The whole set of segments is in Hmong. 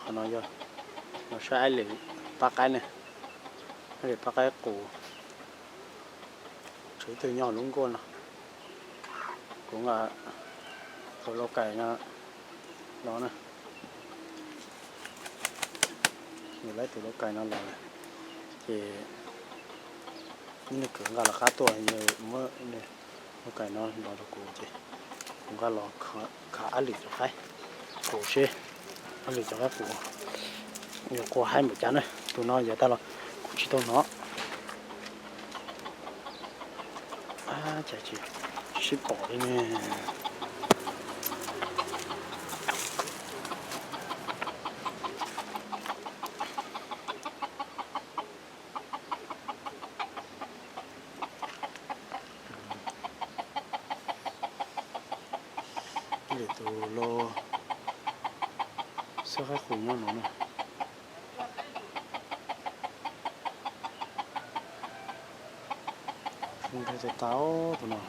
No yog, no saib ab lwm pab qaib ne, ab lwm pab qaib qus, tshuav ib tug nyob hauv lub nkuaj no. Kuv nqa tus lau kais no los na, yus laib tus lau kais no los lawm, ces nws kwv nqa los qab tuaj, yus muab lau kais no los rau kuv ces kuv nqa los khav ab lwm cov qaib qus seb, ab lwm cov qaib qus yuav qua haib npaum cas na. Tus no yav tag los kuv tsis tau hnov. Cas tsis sib pom li ne. Lwm tus los xab qaib qus nyob no na. Zoo nraug tas tas tus no.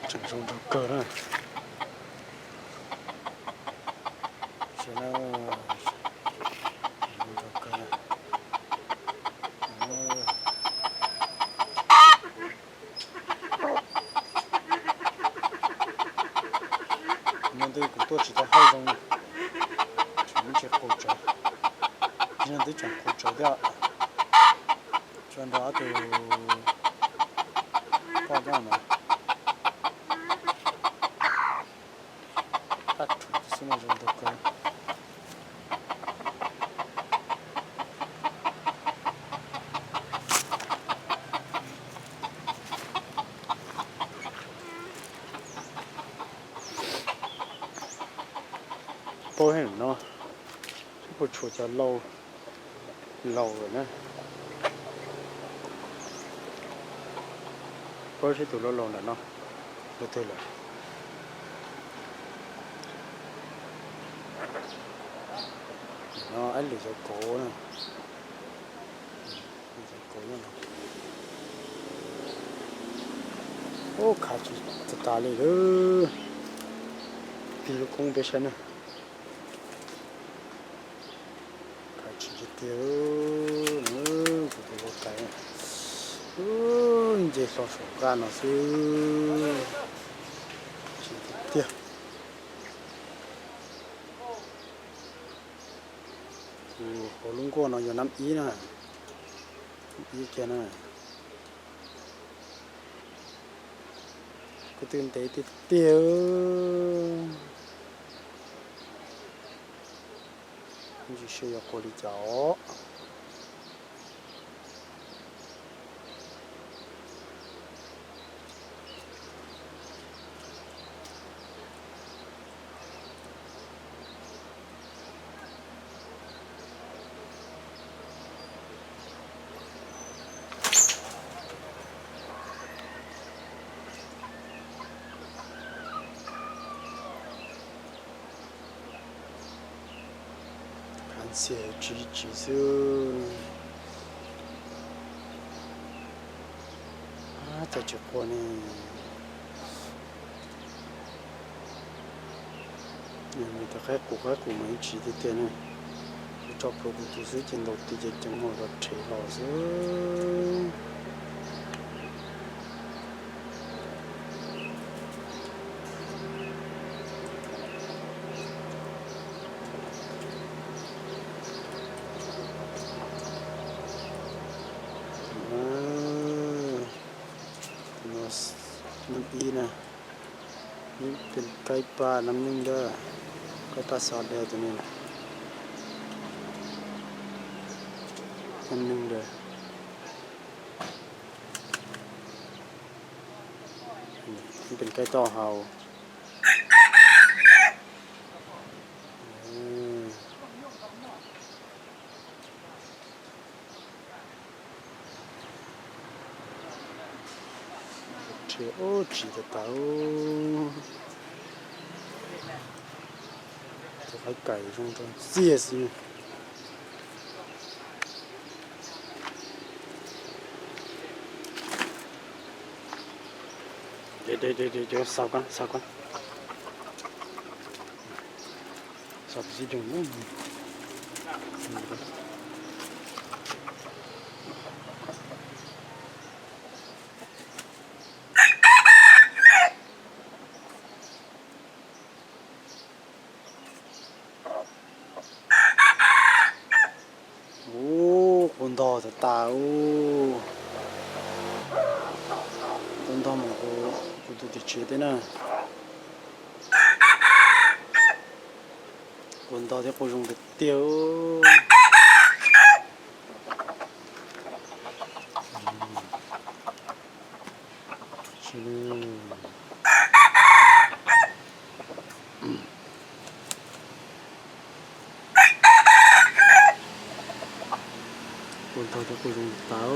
Tseem zoo nraug kawg na. Zoo nraug kawg. No twb kuv tuaj tsis tau haj zoo, tseem muab tsis qus tsawv, no twb tseem qus tsawv thiab. Tsuas nrog ob tug poj nyob no. Paj rhuv xwb no zoo nraug kawg. Paub heev no, seb puas tshuav cov laus lawm na. Paub seb tus laus laus ntawm no yog twg lawm. No ab lwm cov kauv na. Ub, khav tsis tas tas li lawm. Tig lub koob peb saib na. Khav tsis tiag tiag. Kuv tus lau kais nce hlo saum nqaj no xwb. Tsis tiag tiag. Kuv hauv lub nkuaj no yog nab ib na, nab ib kiag na. Kuv twb ntev tiag tiag. Tsis siab yuav qua li cas os. Khav ntxhias tsiv tsiv xwb. Cas tsis qua ne. Nws cov qaib qus qaib qus mas ib tsiv tiag tiag ne. Kuv tso plhuav kuv tus xwb ces ntaus tis ces ceev hauv rov rhe los xwb. Nab ib na, nab ib na, nab ib pem kaib paj nab neej ntawd, kaib paj xov de tus ne, nab neej ntawd, nab ib pem kaib toj hau. Rhe ub tsiv tas tas. Tus qaib kais zoo nraug ntxiag xwb. Cov, cov, cov, cov, xav koj, xav koj. Xav tus xib joog. Ub, quas ntog tas tas ub. Quas ntog mas kuv, kuv tus tim tsev teb na. Quas ntog thiab quas zoo tiag tiag. Quas ntog thiab quas zoo tas.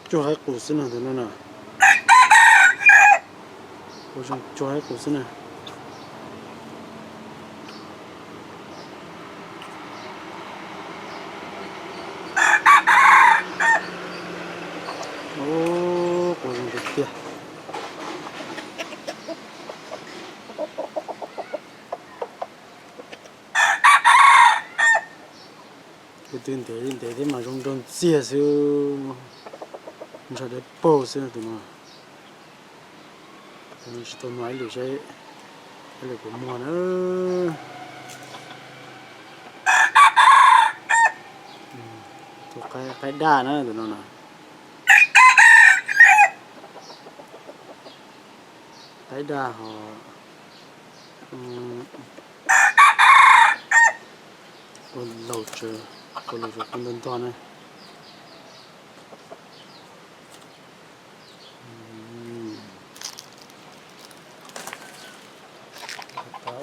Cuag qaib qus xwb no tus no na. Quas zoo cuag qaib qus xwb na. Ub, quas zoo tiag tiag. Kuv twb ntev ntev thiab mas zoo nraug ntxiag xwb. Ntsha dawb paug xwb tus no. Tus no tsis tau muag ib lwm seb ib lwm puas muag na. Tus qaib, qaib daj na tus no na. Qaib daj ho, ua laus tsawv, ua laus tsawv quas ntog ntog na. Tau,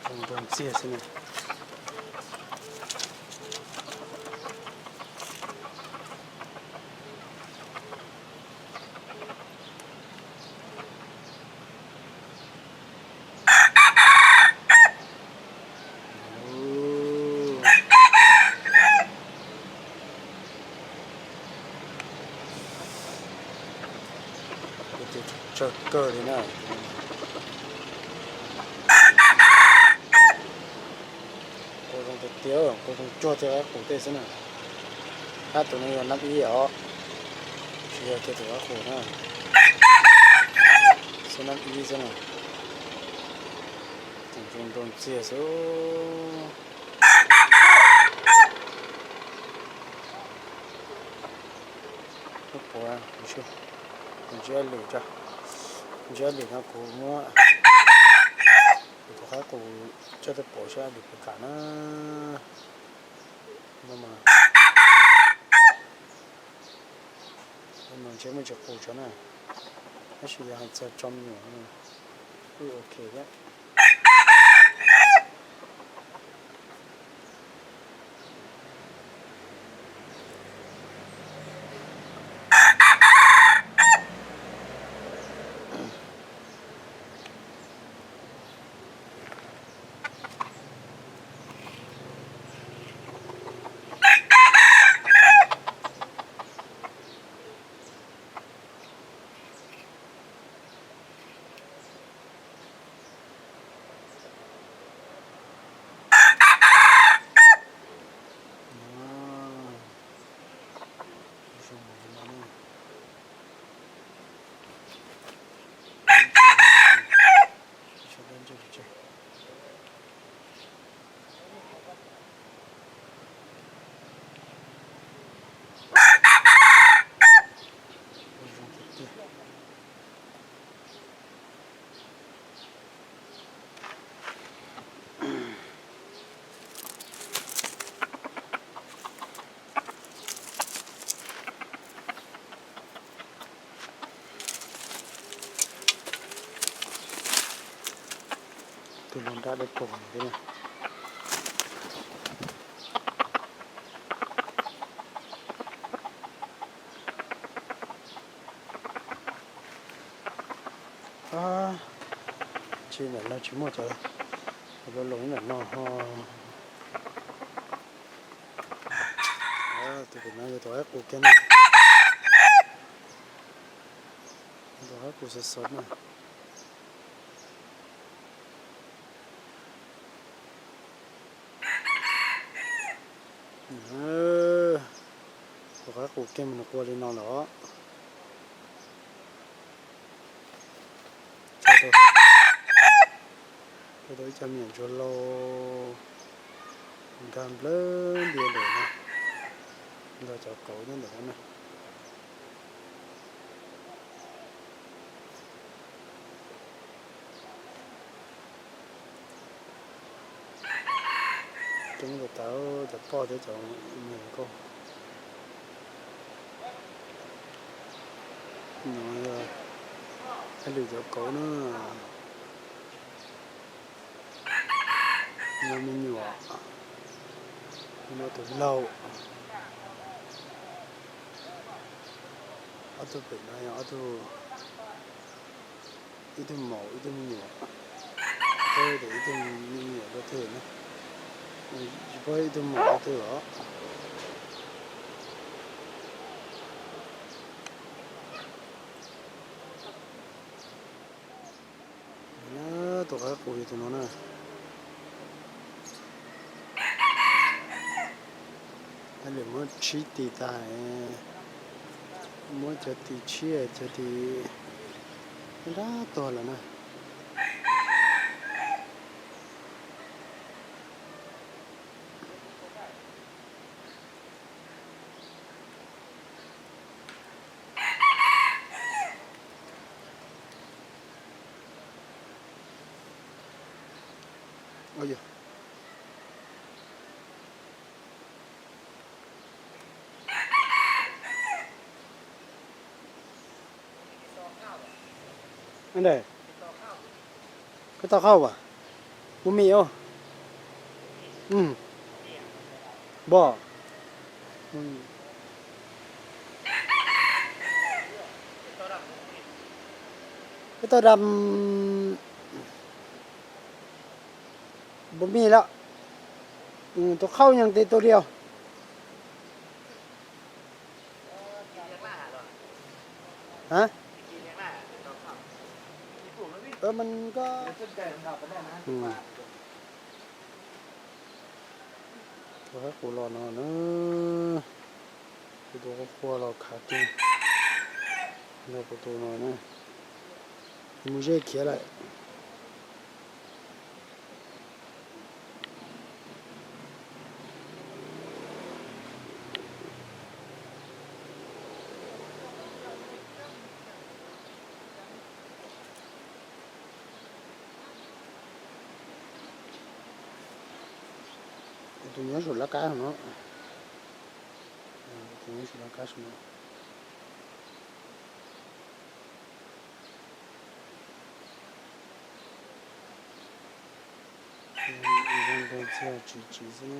zoo nraug ntxiag xwb na. Tsawg kawg li na. Quas zoo tiag tiag, quas zoo cuag tej qaib qus tej xwb na. Hab tus no yog nab ib os, tsis yog kiag tus qaib qus na. Xwb nab ib xwb na. Tseem zoo nraug ntxiag xwb. Lub puav, ntsib lwm tso, ntsib lwm no kuv muab kuv tus qaib qus coj tuaj pauv saib lwm puas kam na. No mas, no mas ntshe muaj tsis qus tso na, tab sis yog hais txog tso me nyuam no kuj ok thiab. Tus no nrab dawb paug thiab na. Tsis, ntawm no tsis muaj cov, cov loj loj ntawm no ho. Tus pem no yog tus qaib qus kiag na. Tus qaib qus xov xov na. Tus qaib qus kiag mas nws qua li no lawm. Tau ib co me nyuam ntsuag lauj, nkag nplawg ntiag ntawm no, nrog cov kauv nyob ntawm no na. Coob tas tas, cov poj thiab cov me nkauj. No yog hais lwm cov kauv na. No me nyuam, no tus laug. Ob tug pem no yog ob tug, ib tug maum ib tug me nyuam, tab sis ib tug me nyuam dua twg na, tsis paub ib tug maum dua twg os. Tus qaib qus yog tus no na. Hais lwm muab tshib tis tas, muab cov tis tshib cov tis nrab tuag lawm na. Koj tau khauj as? Mus mis os. Npog. Koj tau dam. Npog mis lawm. Tus khauj nyeeg tes tus diaus. Hab? Mas koj, tus qaib qus los no na, kuv tus qaib qus los khav kiag, yog kuv tus no na, mus zej khiav lawm. Tus nyob saum laj kab no, tus nyob saum laj kab saum no. Zoo txiag tsis tsis xwb.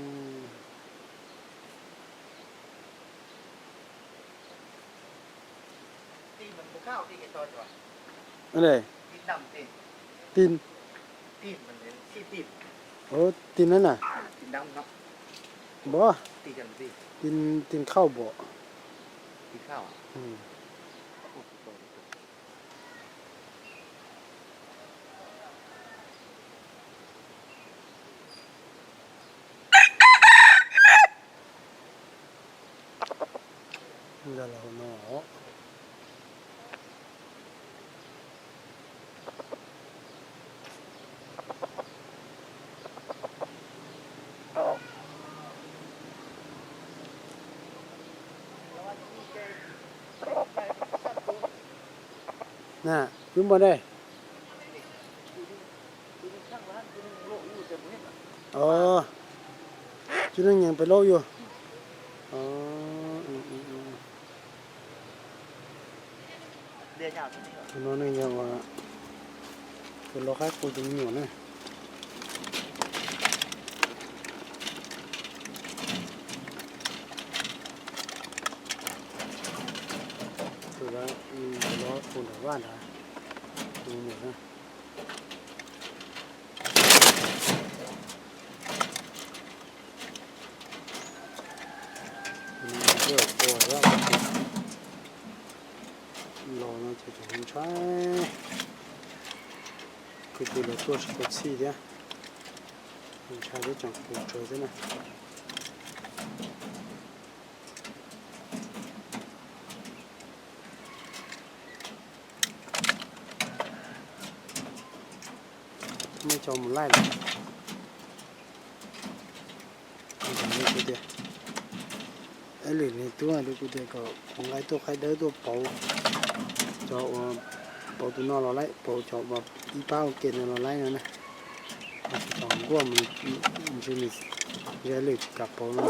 Tim, tim na na. Npog, tim khauj npog. Nkag los hauv no. Na, wb npog dej. Cub neeg nyees pem lauj yug. Tus no ne yog tus lau qaib qus tus me nyuam ne. Tus lau qaib qus nram vaj nrad. Tus no nws ntawm na. Tus no nws ntawm qua lawm. Los no ces tseem ntshai, kwv tij los tuaj tsis tau txhij thiab, ntshai thiab tseem puv tsawv thiab na. Muab cov mus laij lawm. Kuv tias, ib lwm niag tub hais rau kuv tias kom kuv nqa ib tug qaib dawb tuaj pauv, cov uas pauv tus no los laij, pauv cov uas ib pab ua ke no los laij no na. Cov nkuaj mus ntshe nws zaj lwm tsis kam pauv no.